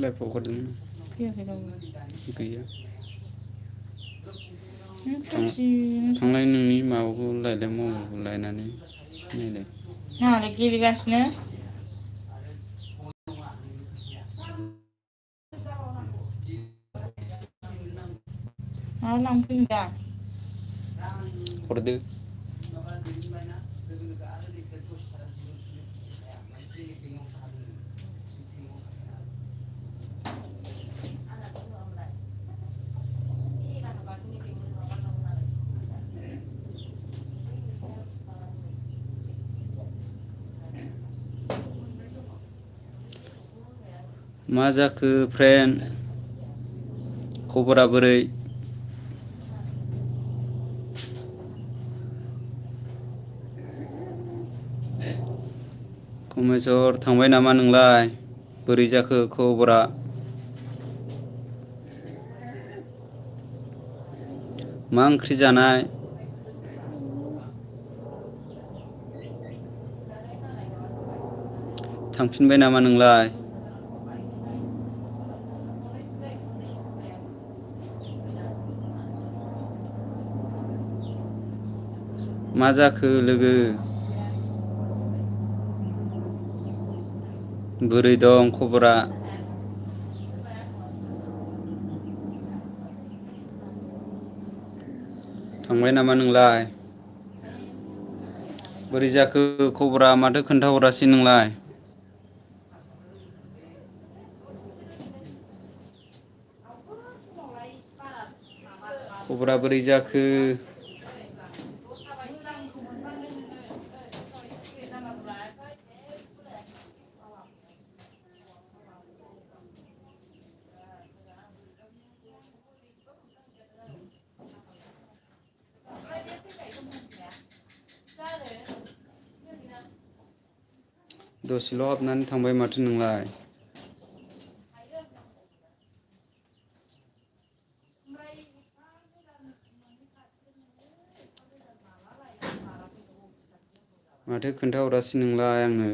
लाइफआव हरदों गैया थांलाय नोंनि माबाखौ लायलाय मबाइलखौ लायनानै नायलाय नालाय गेलेगासिनो माला लांफैगोन दा हरदो मा जाखो फ्रेन्ड खबरा बोरै कमेस्वर थांबाय नामा नोंलाय बोरै जाखो खबरा मा ओंख्रि जानाय थांफिनबाय नामा नोंलाय मा जाखो लोगो बोरै दं खबरा थांबाय नामा नोंलाय बोरै जाखो खबरा माथो खोन्थाहरासै नोंलाय खबरा बोरै जाखो दसेल' हाबनानै थांबाय माथो नोंलाय माथो खोन्थाहरासै नोंलाय आंनो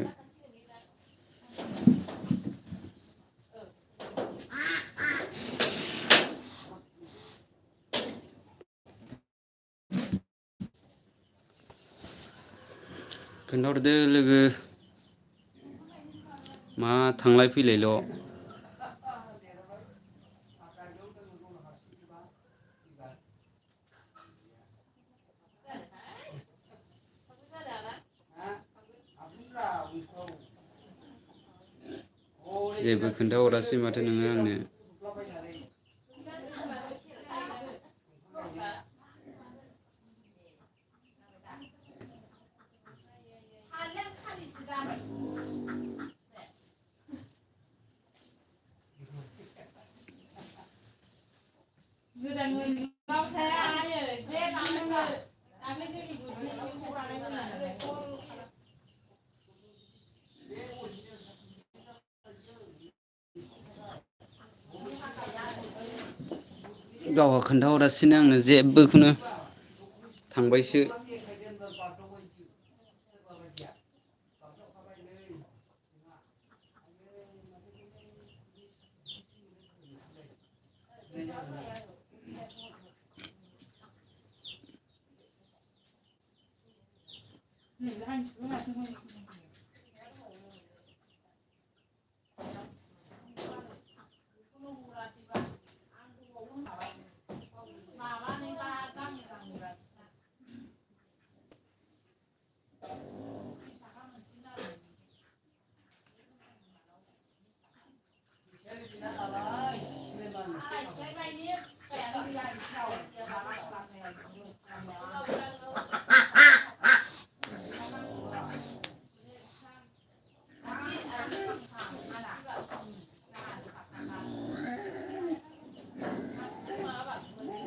खोन्थाहरदो लोगो मा थांलाय फैलायल' जेबो खोन्थाहरासै माथो नोङो आंनो गावहा खोन्थाहरासिनो आंनो जेबोखौनो थांबायसो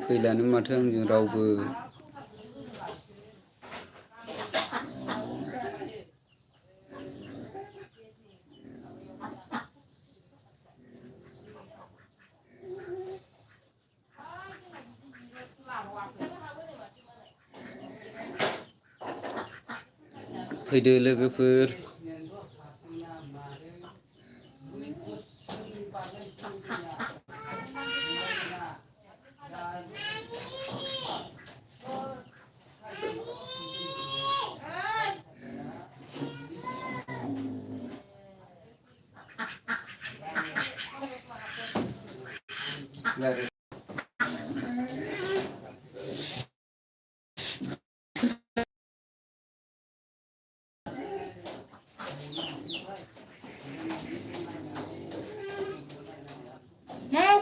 फैलानो माथो आंजों रावबो फैदो लोगोफोर Mau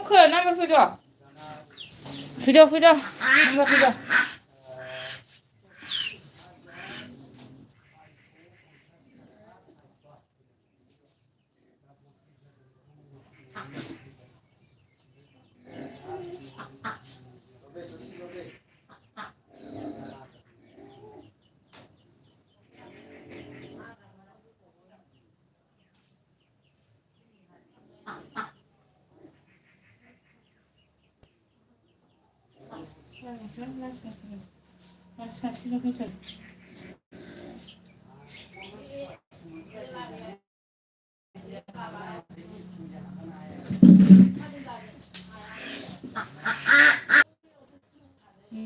ke nomor video. Video. Nomor video. Las lo que te.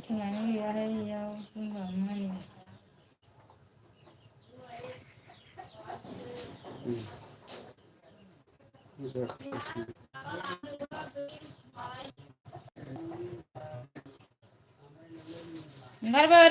Tengahnya dia ada yang enggak main. Bentar, Pak.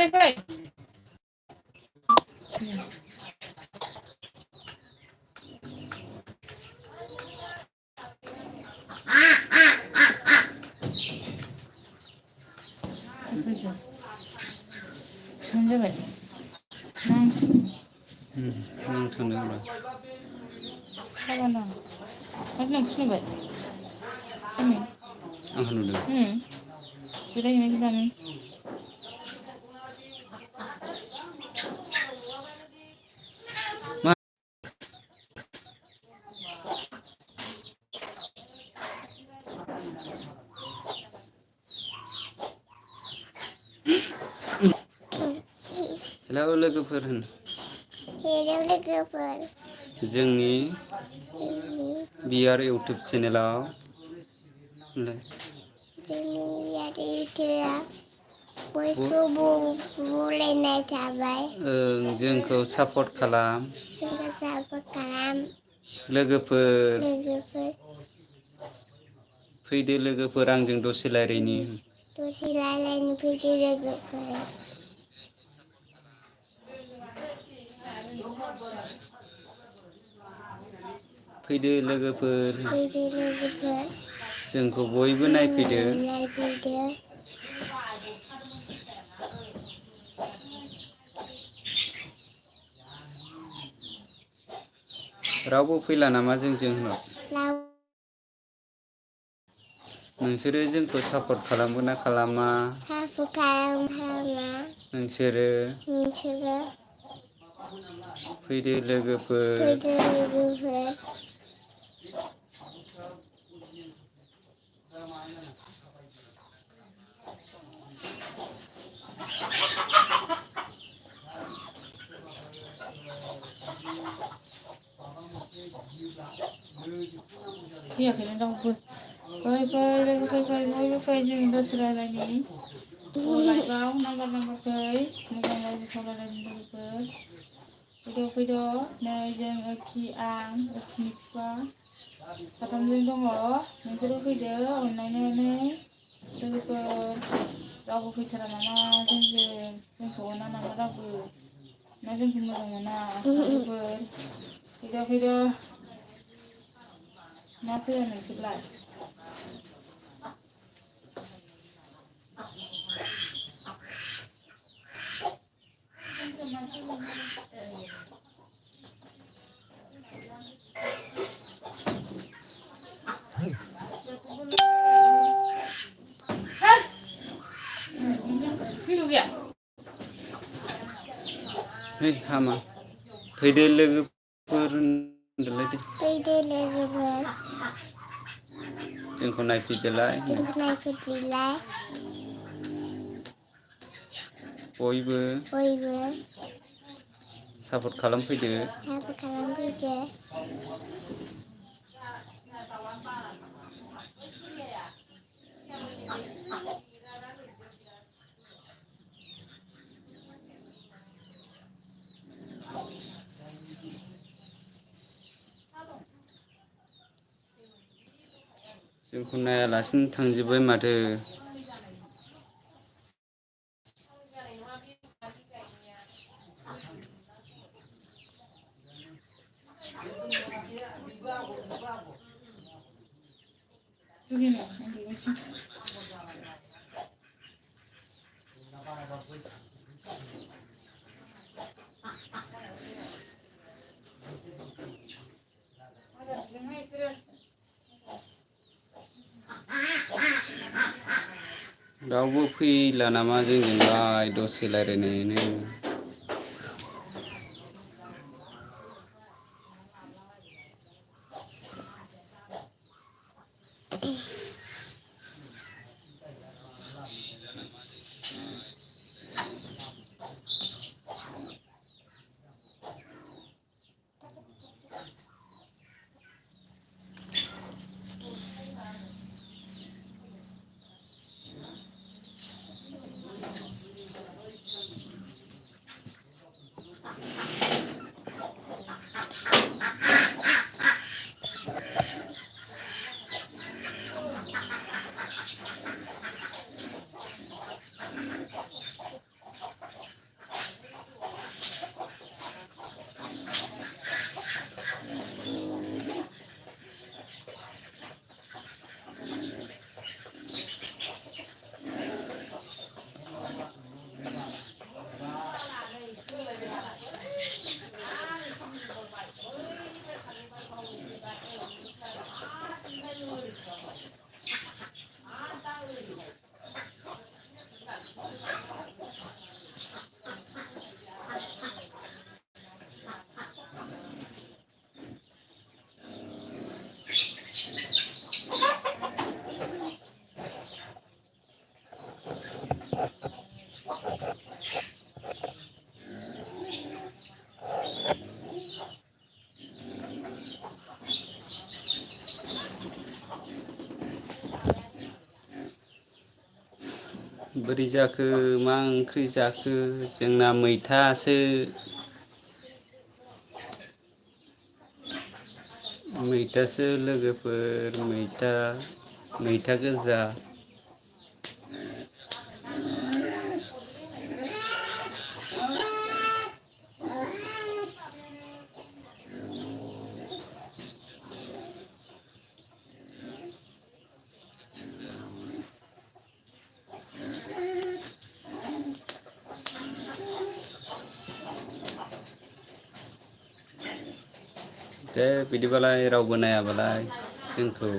Sanjay Bhai. Nang thundeng rồi. Apa nang? Nang sini Bhai. Ini. Ang hanudeng. Sudah ini kita nih. Hello लोगोफोर होन hello लोगोफोर जोंनि जोंनि BR YouTube चेनेलाव बियादैफोरा बयखौबो बरायनाय थाबाय जोंखौ support खालाम जोंखौ सापर्ट खालाम लोगोफोर फैदो लोगोफोर आंजों दसे रायलायनि फैदो लोगोफोर फैदो लोगोफोर जोंखौ बयबो नायफैदो रावबो फैला नामा जोंजों नोंसोरो जोंखौ सापर्ट खालामगोन ना खालामा नोंसोरो फैदो लोगोफोर Fैयाखैनो रावबो फै जों दसे रायलायनि लाइभआव नाम्बार फै मोजां रायजो सावरायलायनि लोगोफोर फैद' नै जों ओखि आं ओखिनि बिफा साथामजों दङ नोंसोरो फैदो अननानै लोगोफोर रावबो फैथारा नामा जोंखौ अना नामा रावबो ना जोंखौ मोजां मोना लोगोफोर फैद' ना फैया नोंसोरलाय Hei hama fैदो लोगोफोर जोंखौ नायफैदोलाय बयबो सापर्ट खालामफैदो। सापर्ट खालामफैदो। जोंखौ नायालासिनो थांजोब्बाय माथो। Begini, uन्दुगासिनो। रावबो फैला नामा जोंजोंलाय दसे रायलायनोनो? बोरै जाखो मा ओंख्रि जाखो जोंना मैथासो। मैथासो लोगोफोर मैथा गोजा। दे बिदिबालाय रावबो नायाबालाय जोंखौ